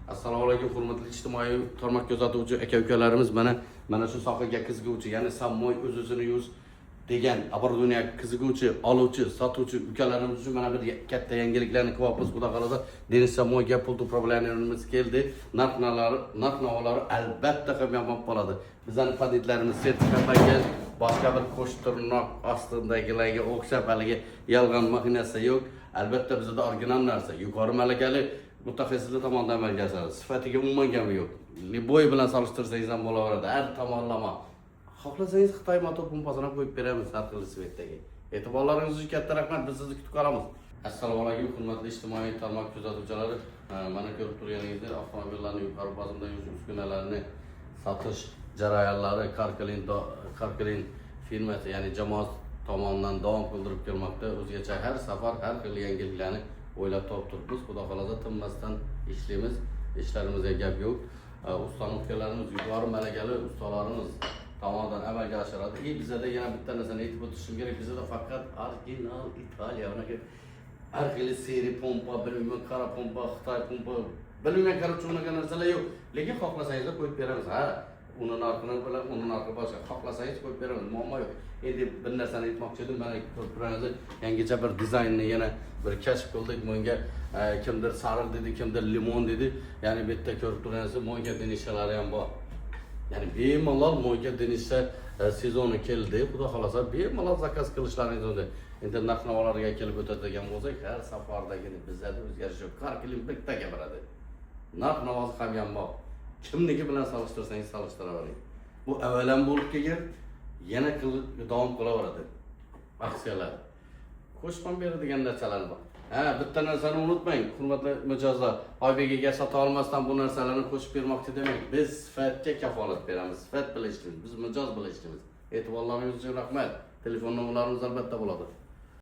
Assalomu alaykum, hurmatli ijtimoiy tarmoq kuzatuvchi aka ukalarimiz. Mana shu sohaga qiziquvchi, ya'ni самый o'z o'zini yuvish degan оборудование qiziquvchi, oluvchi, sotuvchi ukalarimiz uchun mana bir katta yangiliklarni qilyapmiz. Xudo xohlasa, Денис мойка пульт управления miz keldi. Narx navolari albatta ham yomon bo'ladi. Bizani pultlarimiz sertifikatlangan, boshqa bir qo'sh tirnoq ostidagilarga o'xshab haligi yolg'on mashinasi yo'q. Albatta, bizda original narsa, yuqori malakali mutaxassislar tomonidan amalga oshiradi. Sifatiga umuman gami yo'q. Любой bilan solishtirsangiz ham bo'laveradi, har tomonlama. Xohlasangiz, Xitoy motor pompasini ham qo'yib beramiz har xil цвет dagi. E'tiborlaringiz uchun katta rahmat, biz sizni kutib qolamiz. Assalomu alaykum, hurmatli ijtimoiy tarmoq kuzatuvchilari. Mana ko'rib turganingizdek, avtomobillarni yuqori bosimda yuvish uskunalarini sotish jarayonlari Carclean firmasi, ya'ni jamoat tomonidan davom qildirib kelmoqda. O'zgacha har safar har xil yangiliklarni o'ylab topib turibmiz. Xudo xohlasa, tinmasdan ishlaymiz, ishlarimizga gap yo'q. Установка larimiz yuqori malakali ustalarimiz tomonidan amalga oshiradi. И bizada yana bitta narsani aytib o'tishim kerak: bizada faqat original Italiya, unaqa har xil серый pompa, bilmayman, qora pompa, Xitoy pompa, bilmayman, короче, unaqa narsalar yo'q. Lekin xohlasangizlar, qo'yib beramiz. Ha, uni narxini bilan, uni narxi boshqa, xohlasangiz, qo'yib beramiz, muammo yo'q. Endi bir narsani aytmoqchi edim. Mana ko'rib turganingizdek, yangicha bir dizaynni yana bir kashf qildik. Bunga kimdir sariq dedi, kimdir limon dedi. Ya'ni bu yerda ko'rib turganingizdek, мойка днища lari ham bor. Ya'ni bemalol мойка днища sezoni keldi, xudo xohlasa, bemalol заказ qilishlaringiz mumkin. Endi narx navolarga kelib o'tadigan bo'lsak, har safardagini bizada o'zgarish yo'q. Har bitta gapiradi, narx navosi ham yomon. Kimniki bilan solishtirsangiz, solishtiravering. Bu avval ham bo'lib kelgan, yana qilib davom qilaveradi. Aksiyalar, qo'shib ham beradigan narsalar bor. Ha, bitta narsani unutmang, hurmatli mijozlar: Oybek aka sota olmasdan bu narsalarni qo'shib bermoqchi demang. Biz sifatga kafolat beramiz, sifat bilan ishlaymiz, biz mijoz bilan ishlaymiz. E'tiborlaringiz uchun rahmat. Telefon nomerlarimiz albatta bo'ladi.